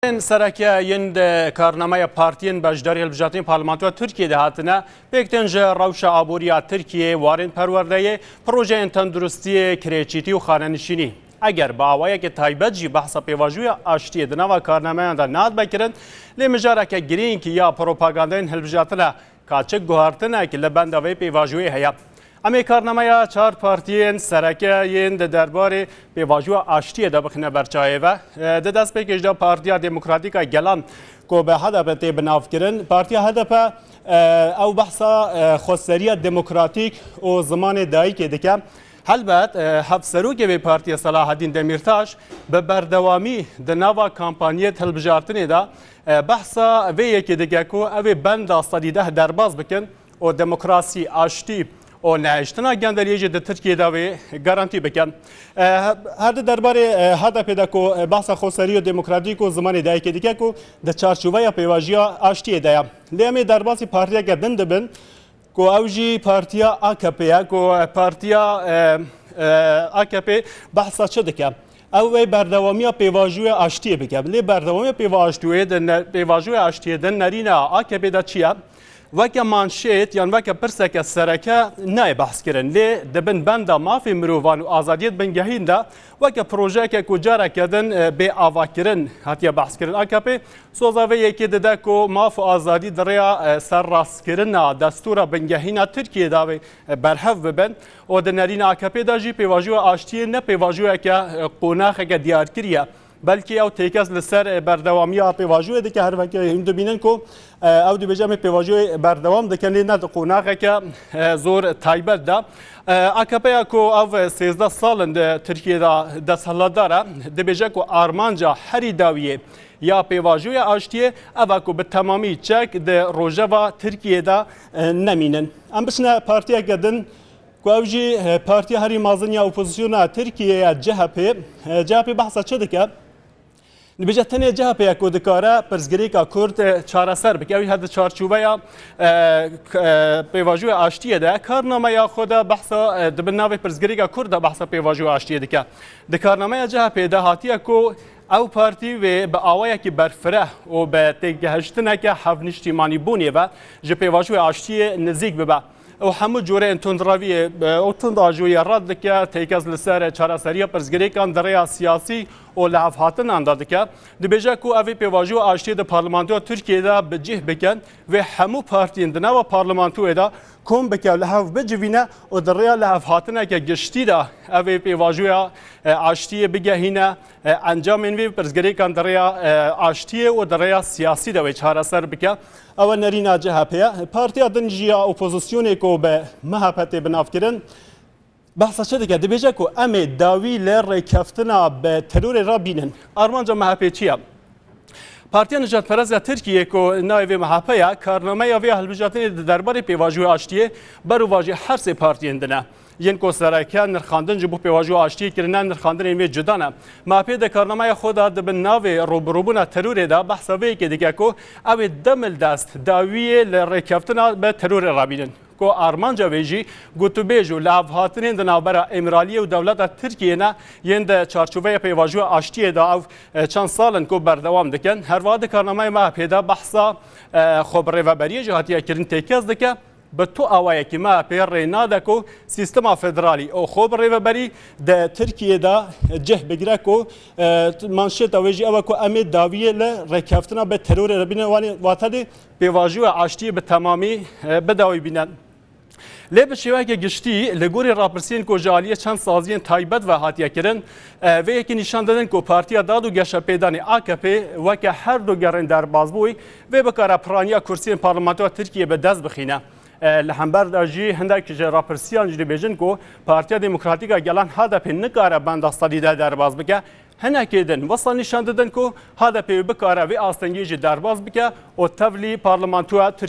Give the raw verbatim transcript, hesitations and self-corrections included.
Sereke yên di karnameya partiyên beşdarî hilbijartinên parlamentoya Tirkiyê de hatine, pêk tên ji rewşa aborî ya Tirkiyê, warên perwerdeyê, projeyên tenduristiyê, kirêçîtî û xanenişînî. Eger bi awayekî taybet jî behsa pêvajoya aştiyê di nava karnameyan de nehatibe kirin, lê mijareke girîng ya propagandayên hilbijartine ka çi guhertinek li benda vê pêvajoyê heye. Em ê karnameya çar partiyên sereke yên di derbarê pêvajoya aştiyê de bixine ber çavê ve. E, di destpêkê jî de Partiya Demokratîk a Gelan ku bi H D P tê binavkirin. Partiya H D P, e, ew behsa, e, xweseriya demokratîk û zimanê dayikê dike. Helbet, e, hevserokê vê partiyê Selahaddîn Demîrtaş bi berdewamî di nava kampanyê hilbijartinê de, e, behsa vê yekê dike ku ew ê benda sedî deh derbas bikin û demokrasî, aştî û nehiştina gendeliyê jî di Tirkiyê de wê garantî bikin. E, he-, her di derbarê, e, H D P de ku, e, behsa xweserî û demokratîk û zimanê dayikê dike ku di çarçoveya pêvajoya aştiyê de ye. Lê em ê derbasî partiyeke din dibin ku ew jî partiya A K P ye, ku, e, partiya, e, e, A K P behsa çi dike? Ew ê berdewamiya pêvajoya aştiyê bike. Lê berdewamiya pêvajoyê di ne-, pêvajoya aştiyê di nerîna A K P de çi ye? Weke manşêt yan weke pirseke sereke nayê behskirin. Lê di bin benda mafê mirovan û azadiyê di bingehîn de weke projeyeke ku careke din, e, bê avakirin hatiye behskirin. A K P soza vê yekê dide ku maf û azadî di rêya, e, serrastkirina destûra bingehîna Tirkiyê de wê, e, berhev bibin û di nerîna A K P de jî pêvajoya aştiyê ne pêvajoyeke, e, qonaxeke diyarkirî ye. Belkî ew têkez li ser, e, berdewamiya pêvajoyê dike, her weke hûn dibînin ku, e, ew dibêje em ê pêvajoyê berdewam dikin, lê ne di qonaxeke, e, zor taybet de. E, A K P ya ku ev sêzdeh sal in di Tirkiyê de desthilatdar e, dibêje ku armanca herî dawiyê ya pêvajoya aştiyê ev e ku bi temamî çek di rojeva Tirkiyê de, e, nemînin. Em biçine partiyeke din ku ew jî, e, partiya herî mezin ya opozisyona Tirkiyê ye, C H P. E, C H P behsa çi dike? Dibêje tenê C H P ye ku dikare pirsgirêka Kurd, e, çareser bike. Ew her di çarçoveya, e, k-, e, pêvajoya aştiyê de karnameya xwe de behsa, e, di bin navê pirsgirêka Kurd de behsa pêvajoya aştiyê dike. Di karnameya C H P de hatiye ku ew partî wê bi awayekî berfireh û bi têgihiştineke hevniştîmanîbûnê ve ji pêvajoya aştiyê nizîk bibe. Ew hemû cureyên tundreviyê, e, û tundajoyê red dike, têkez li ser çareseriya pirsgirêkan di rêya siyasî û lihevhatinan de dike. Dibêje ku ev ê pêvajoya aştiyê di parlamentoya Tirkiyê de bi cih bikin, wê hemû partiyên di nava parlamentoyê de kom bike û li hev bicivîne û di rêya lihevhatineke giştî de ev ê pêvajoya, e, aştiyê bigehîne, e, encamên vê pirsgirêkan di rêya, e, aştiyê û di rêya siyasî de wê çareser bike. Ew e nerîna C H P ye. Partiya din jî ya opozisyonê ku bi M H P tê binavkirin, behsa çi dike? Dibêje ku em ê dawî li rêkeftina bi terorê re bînin. Armanca M H P çi ye? Partiya Nijadperest ya Tirkiyê ku navê vê M H P ye, karnameya vê ya hilbijartinê di derbarê pêvajoya aştiyê berovajî her sê partiyên din e. Yên ku sereke nirxandin ji bo pêvajoya aştiyê kirine, nirxandinên wê cuda ne. M H P di karnameya xwe de di bin navê rûbirûbûna terorê de behsa vê yekê dike ku ew ê demildest dawiyê li rêkeftina bi terorê re bînin. Ku armanca wê jî gotûbêj û lihevhatinên di navbera Îmraliyê û dewleta Tirkiyê ne, yên di çarçoveya pêvajoya aştiyê de ew, e, çend sal in ku berdewam dikin. Herwiha di karnameya M H P de behsa, e, xwebirêveberiyê jî hatiye kirin, têkez dike. Bi tu awayekî M H P rê nade ku sîstema federalî û xwebirêveberî di Tirkiyê de cih bigire ku, e, manşeta wê jî ew e ku em ê dawiyê li rêkeftina bi terorê re bînin, wanê wate dê pêvajoya aştiyê bi temamî, e, bi dawî bîne. Lê bi şêweyeke giştî, li gorî rapirsiyên ku ji aliyê çend saziyên taybet ve hatiye kirin, e, vê yekê nîşan didin ku Partiya Dad û Geşepêdanê A K P weke her du gerên derbasbûyî vê bikare piraniya kursiyên parlamentoya Tirkiyê bi dest bixîne. E, li hember de jî hindek ji rapirsiyan jî dibêjin ku Partiya Demokratîk a Gelan H D P nikare benda sedî deh derbas bike. Hinekê din wisa nîşan didin ku H D P bikare vê astengiyê jî derbas bike û tevlî parlamentoya Tirkiyê